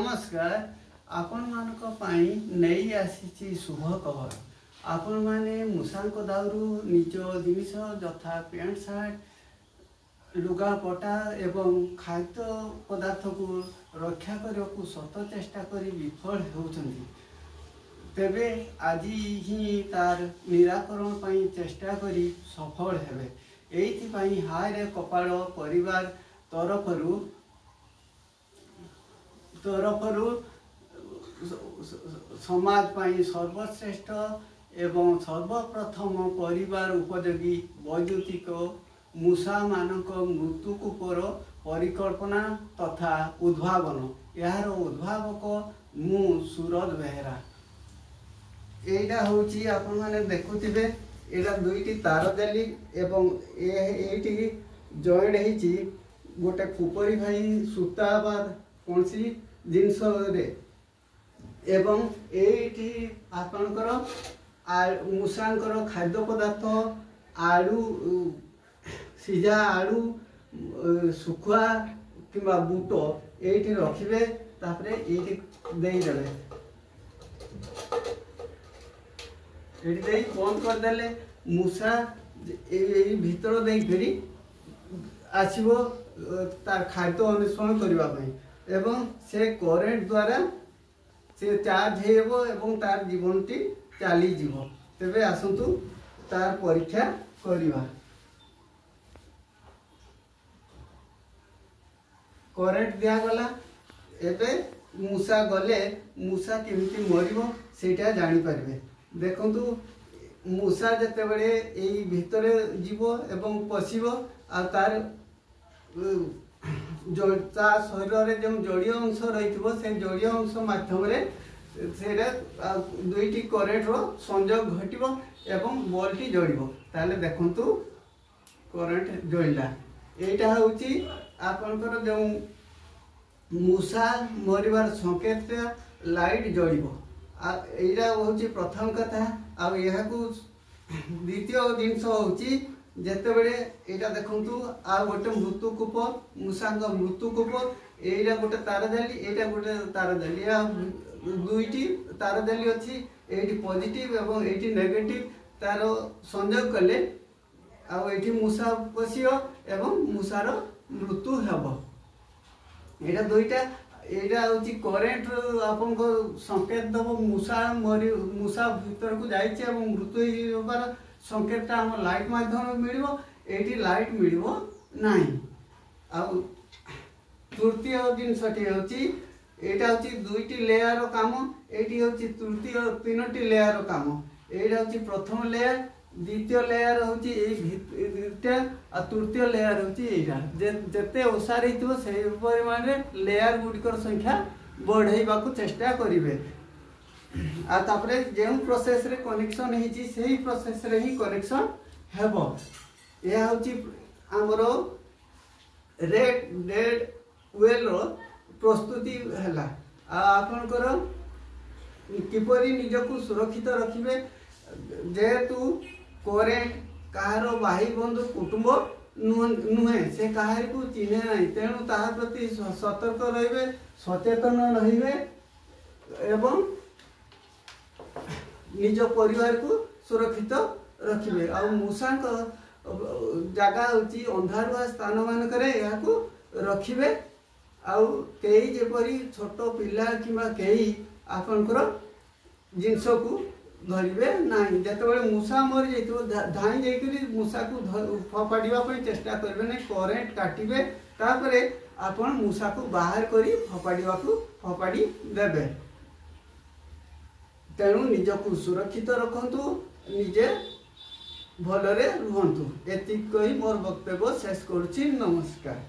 ନମସ୍କାର, ଆପଣମାନଙ୍କ ପାଇଁ ନେଇ ଆସିଛି ଶୁଭ ଖବର। ଆପଣମାନେ ମୂଷାଙ୍କ ଦାଉରୁ ନିଜ ଜିନିଷ ଯଥା ପ୍ୟାଣ୍ଟ ସାର୍ଟ, ଲୁଗାପଟା ଏବଂ ଖାଦ୍ୟ ପଦାର୍ଥକୁ ରକ୍ଷା କରିବାକୁ ଶତ ଚେଷ୍ଟା କରି ବିଫଳ ହେଉଛନ୍ତି। ତେବେ ଆଜି ହିଁ ତାର ନିରାକରଣ ପାଇଁ ଚେଷ୍ଟା କରି ସଫଳ ହେବେ। ଏଇଥିପାଇଁ ହାୟରେ କପାଳ ପରିବାର ତରଫରୁ ସମାଜ ପାଇଁ ସର୍ବଶ୍ରେଷ୍ଠ ଏବଂ ସର୍ବପ୍ରଥମ ପରିବାର ଉପଯୋଗୀ ବୈଦ୍ୟୁତିକ ମୂଷାମାନଙ୍କ ମୃତ୍ୟୁକୂପର ପରିକଳ୍ପନା ତଥା ଉଦ୍ଭାବନ। ଏହାର ଉଦ୍ଭାବକ ମୁଁ ସୁରଜ ବେହେରା। ଏଇଟା ହେଉଛି, ଆପଣମାନେ ଦେଖୁଥିବେ, ଏଇଟା ଦୁଇଟି ତାର ଜାଲି ଏବଂ ଏଇଠି ଜଏଣ୍ଟ ହେଇଛି ଗୋଟେ କୁପରି ଭାଇ ସୂତା ବା କୌଣସି ଜିନିଷରେ, ଏବଂ ଏଇଠି ଆପଣଙ୍କର ମୂଷାଙ୍କର ଖାଦ୍ୟ ପଦାର୍ଥ, ଆଳୁ ସିଝା, ଆଳୁ, ଶୁଖୁଆ କିମ୍ବା ବୁଟ ଏଇଠି ରଖିବେ। ତାପରେ ଏଇଠି ଦେଇଦେବେ। ଏଇଠି ଦେଇ ବନ୍ଦ କରିଦେଲେ ମୂଷା ଏଇ ଭିତର ଦେଇକରି ଆସିବ ତାର ଖାଦ୍ୟ ଅନ୍ୱେଷଣ କରିବା ପାଇଁ, ଏବଂ ସେ କରେଣ୍ଟ ଦ୍ୱାରା ସେ ଚାର୍ଜ ହେଇଯିବ ଏବଂ ତାର ଜୀବନଟି ଚାଲିଯିବ। ତେବେ ଆସନ୍ତୁ ତାର ପରୀକ୍ଷା କରିବା। କରେଣ୍ଟ ଦିଆଗଲା। ଏବେ ମୂଷା ଗଲେ ମୂଷା କେମିତି ମରିବ ସେଇଟା ଜାଣିପାରିବେ। ଦେଖନ୍ତୁ, ମୂଷା ଯେତେବେଳେ ଏଇ ଭିତରେ ଯିବ ଏବଂ ପଶିବ, ଆଉ ତାର ତା ଶରୀରରେ ଯେଉଁ ଜଳୀୟ ଅଂଶ ରହିଥିବ, ସେ ଜଳୀୟ ଅଂଶ ମାଧ୍ୟମରେ ସେଇଟା ଦୁଇଟି କରେଣ୍ଟର ସଂଯୋଗ ଘଟିବ ଏବଂ ବଲ୍ଟି ଜଳିବ। ତାହେଲେ ଦେଖନ୍ତୁ, କରେଣ୍ଟ ଜଳିଲା। ଏଇଟା ହେଉଛି ଆପଣଙ୍କର ଯେଉଁ ମୂଷା ମରିବାର ସଂକେତଟା, ଲାଇଟ୍ ଜଳିବ। ଆଉ ଏଇଟା ହେଉଛି ପ୍ରଥମ କଥା। ଆଉ ଏହାକୁ ଦ୍ୱିତୀୟ ଜିନିଷ ହେଉଛି, ଯେତେବେଳେ ଏଇଟା ଦେଖନ୍ତୁ, ଆଉ ଗୋଟେ ମୃତ୍ୟୁକୂପ, ମୂଷାଙ୍କ ମୃତ୍ୟୁକୂପ। ଏଇଟା ଗୋଟେ ତାର ଜାଲି, ଏଇଟା ଗୋଟେ ତାର ଜାଲି, ଏହା ଦୁଇଟି ତାର ଜାଲି ଅଛି। ଏଇଠି ପଜିଟିଭ ଏବଂ ଏଇଠି ନେଗେଟିଭ ତାର ସଂଯୋଗ କଲେ ଆଉ ଏଇଠି ମୂଷା ପଶିବ ଏବଂ ମୂଷାର ମୃତ୍ୟୁ ହେବ। ଏଇଟା ଦୁଇଟା। ଏଇଟା ହେଉଛି କରେଣ୍ଟ ଆପଣଙ୍କ ସଂକେତ ଦେବ, ମୂଷା ମରି ମୂଷା ଭିତରକୁ ଯାଇଛି ଏବଂ ମୃତ୍ୟୁ ହେଇଯିବାର ସଂକେତଟା ଆମ ଲାଇଟ୍ ମାଧ୍ୟମରେ ମିଳିବ। ଏଇଠି ଲାଇଟ୍ ମିଳିବ ନାହିଁ। ଆଉ ତୃତୀୟ ଜିନିଷଟି ହେଉଛି, ଏଇଟା ହେଉଛି ଦୁଇଟି ଲେୟାର କାମ, ଏଇଠି ହେଉଛି ତୃତୀୟ ତିନୋଟି ଲେୟାର କାମ। ଏଇଟା ହେଉଛି ପ୍ରଥମ ଲେୟାର, ଦ୍ୱିତୀୟ ଲେୟାର ହେଉଛି ଏଇଟା, ଆଉ ତୃତୀୟ ଲେୟାର ହେଉଛି ଏଇଟା। ଯେତେ ଓସାର ହେଇଥିବ ସେଇ ପରିମାଣରେ ଲେୟାର ଗୁଡ଼ିକର ସଂଖ୍ୟା ବଢ଼େଇବାକୁ ଚେଷ୍ଟା କରିବେ। ଆଉ ତାପରେ ଯେଉଁ ପ୍ରୋସେସରେ କନେକ୍ସନ୍ ହେଇଛି ସେଇ ପ୍ରୋସେସରେ ହିଁ କନେକ୍ସନ୍ ହେବ। ଏହା ହେଉଛି ଆମର ରେଡ୍ ଡେଡ୍ ୱେଲ୍ର ପ୍ରସ୍ତୁତି ହେଲା। ଆଉ ଆପଣଙ୍କର କିପରି ନିଜକୁ ସୁରକ୍ଷିତ ରଖିବେ? ଯେହେତୁ କରେଣ୍ଟ କାହାର ଭାଇ ବନ୍ଧୁ କୁଟୁମ୍ବ ନୁହେଁ, ସେ କାହାରିକୁ ଚିହ୍ନେ ନାହିଁ, ତେଣୁ ତାହା ପ୍ରତି ସତର୍କ ରହିବେ, ସଚେତନ ରହିବେ ଏବଂ ନିଜ ପରିବାରକୁ ସୁରକ୍ଷିତ ରଖିବେ। ଆଉ ମୂଷାଙ୍କ ଜାଗା ହେଉଛି ଅନ୍ଧାରୁଆ ସ୍ଥାନମାନଙ୍କରେ ଏହାକୁ ରଖିବେ। ଆଉ କେହି ଯେପରି ଛୋଟ ପିଲା କିମ୍ବା କେହି ଆପଣଙ୍କର ଜିନିଷକୁ ଧରିବେ ନାହିଁ। ଯେତେବେଳେ ମୂଷା ମରିଯାଇଥିବ, ଧାଇଁ ଯାଇକରି ମୂଷାକୁ ଫୋପାଡ଼ିବା ପାଇଁ ଚେଷ୍ଟା କରିବେ ନାହିଁ। କରେଣ୍ଟ କାଟିବେ, ତାପରେ ଆପଣ ମୂଷାକୁ ବାହାର କରି ଫୋପାଡ଼ିବାକୁ ଫୋପାଡ଼ି ଦେବେ। ତେଣୁ ନିଜକୁ ସୁରକ୍ଷିତ ରଖନ୍ତୁ, ନିଜେ ଭଲରେ ରୁହନ୍ତୁ। ଏତିକି କହି ମୋର ବକ୍ତବ୍ୟ ଶେଷ କରୁଛି। ନମସ୍କାର।